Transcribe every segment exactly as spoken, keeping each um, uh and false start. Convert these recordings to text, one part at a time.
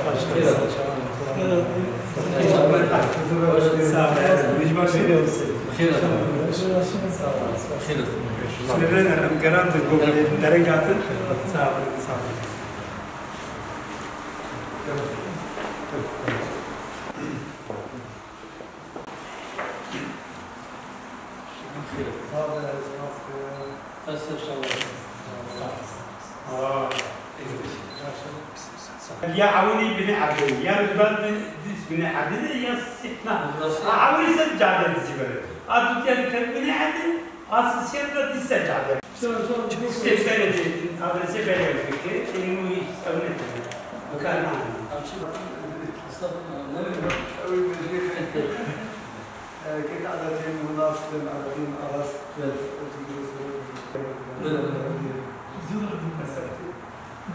Xêr hatî. Xêr hatî. Xêr hatî. Em geran di goberê dereng hatin. Sağ olun, sağ olun. Xêr hatî. Sağ olun, sağ olun. Aa, ya ewilî binê erdê, ya li dal di, di binê erdê de, ya sî-, na. A ewilî ser cadê dizî bere. A dutiya li ker binê erdê, a sisiyet de di ser cadê. Sê bere de, adrese bere fikri, ênû ew ne tene. Bikar nane. Kek Eletîn, Hunas bin Eletîn Aras. Evet. Belediye.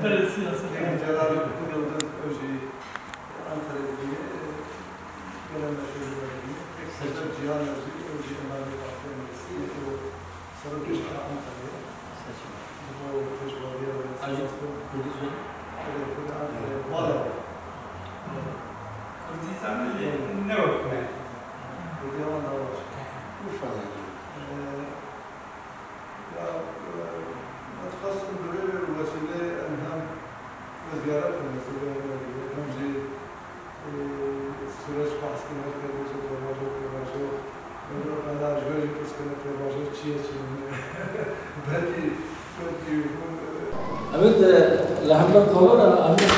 Belediye siyaseti. Yani Celal Kudur'dan önce Ankara'da bir, e, gelen meseleler gibi. Tek sefer cihan yazıyor, önce Emali Bahçeli Meclisi, o Sarı Beşiktaş Ankara'ya. Bu tecrübeye ve Ayrıca Kurdizm. Evet, bu da Ankara'ya bağlı. Kurdistan ne yok ne? Kurdistan da var. Urfa'da. Ee, Ya, e, ez xwestim bi vê wesîleyê em hem ziyaret bikin, hem jî, e, süreç bahs bikin, her pêvajo, pêvajo, pêvajo. Em bi qala ji vê jî pirs bikin, pêvajo çi ye, çi nîne. Belkî, belkî hûn, e, Evet, e, li hember kamera em ê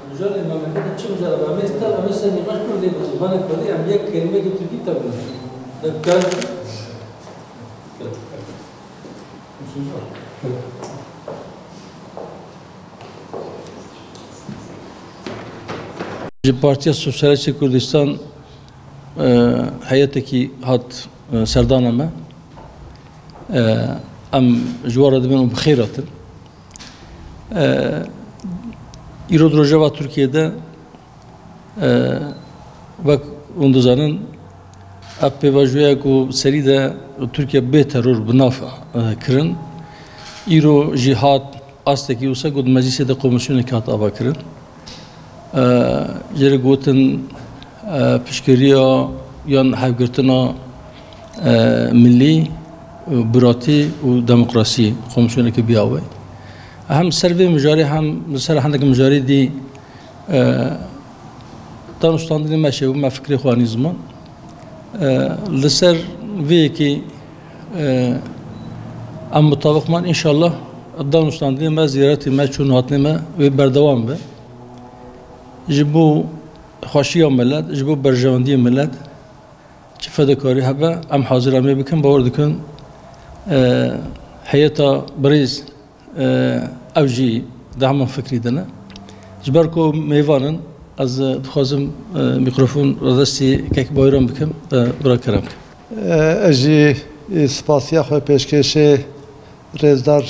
mijarê memleketê çi mijarê be? Em ê ser, em ê ser nîqaş kurdî, zimanê kurdî, em yek kelimeyekî tirkî tevlin. Dikkat. Ji Partiya Sosyalîstê Kurdistan, e, heyetekî hat, e, serdana me. E, em ji wan re dibin û bi xêr hatin. E, îro di rojeva Tirkiyê de, e, wek hûn dizanin, ev pêvajoya ku serî de Tirkiye bê teror bi nav, e, kirin, îro jî hat astekî wisa ku di meclîsê de komîsyonekî hat avakirin. E, jê re gotin, e, piştgiriya yan hevgirtina, e, milî, e, biratî û demokrasî komîsyoneke biya wê. Hem ser vê mijarê hem li ser hindek mijarê dî, e, danûstandinê me çêbû, me fikrê xwe anî ziman. E, li ser vê yekê, e, em mutabiq man, înşallah danûstandinê me, ziyaretê me, çûn hatinê me wê berdewam be. Ji bo xweşiya milet, ji bo berjewendiyê milet, çi fedekarî hebe, em hazir em ê bikin, bawer dikin, e, heyeta birêz, e, ew jî di heman fikrî de ne. Ji ber ku mêvan in, ez, e, dixwazim, e, mîkrofon radestî kek Bayram bikim, e, bira Kerem. E, ez jî, e, spasiya xwe pêşkêşê Rêzdar,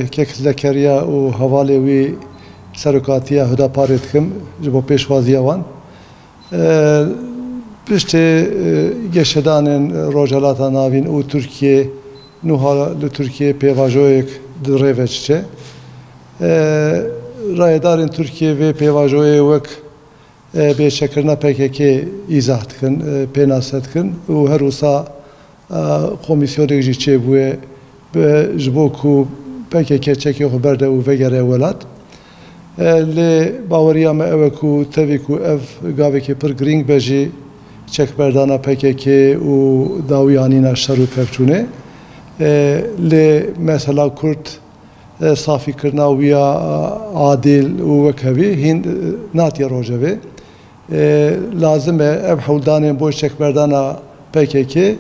e, kek Zekeriya û hevalê wî serokatiya Hudaparê dikim ji bo pêşwaziya wan. E, piştê, e, geşedanên Rojhilata Navîn û Tirkiyê, nuha li Tirkiyê pêvajoyek di rê ve diçe. E, rayedarên Tirkiyê vê pêvajoyê wek, e, bê çekirina P K K îzah dikin, e, pênase dikin û her wisa, e, komîsyonek jî çêbûye be, ji bo ku P K K çekê xwe berde û vegere welat. E, lê baweriya me ew e ku tevî ku ev gavekê pir girîng be jî çekberdana P K K û dawiyanîna şer û pevçûnê. E, lê mesela Kurd, e, safîkirina wî ya, e, adil û wekhevî hîn, e, natiye rojevê. E, lazim e ev hewldanên bo çekberdana P K K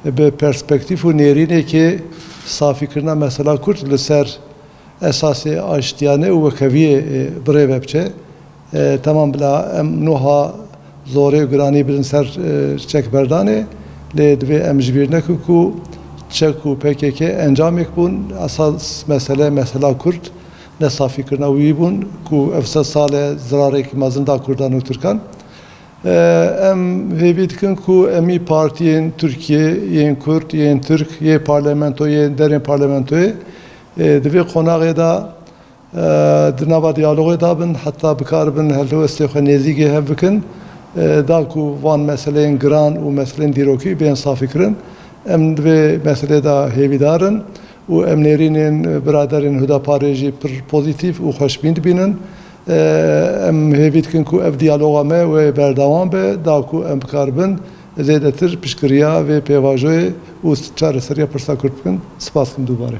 bi perspektîf û nêrînekê safîkirina mesela Kurd li ser esasê aştiyane û wekheviyê, e, bi rê ve biçe. E, temam bila em nuha zorê û giranî bidin ser, e, çekberdanê, lê divê em ji bîr nekin ku çek û P K K encamek bûn, esas mesele, mesela Kurd, ne safîkirina wî bûn ku ev sed sal e zirarek mezin da Kurdan û Tirkan. E, em hêvî dikin ku em î partiyên Tirkiyê, yên Kurd, yên Tirk, yê parlamento, yên derên parlamentoyê, e, di vê qonaxê de e, di nava diyalogê de bin, heta bikaribin helwestê xwe nêzîkê hev bikin, e, da ku van meseleyên giran û meseleyên dîrokî bên safîkirin. Em di vê meselê de hêvîdar in û em nêrînên biraderên Hudaparê jî pir pozîtîf û xweşbîn dibînin. E, em hêvî dikin ku ev diyaloga me wê berdewam be, da ku em bikaribin zêdetir piştgiriya vê pêvajoyê û çareseriya pirsa Kurd bikin. Spas dikim dubare.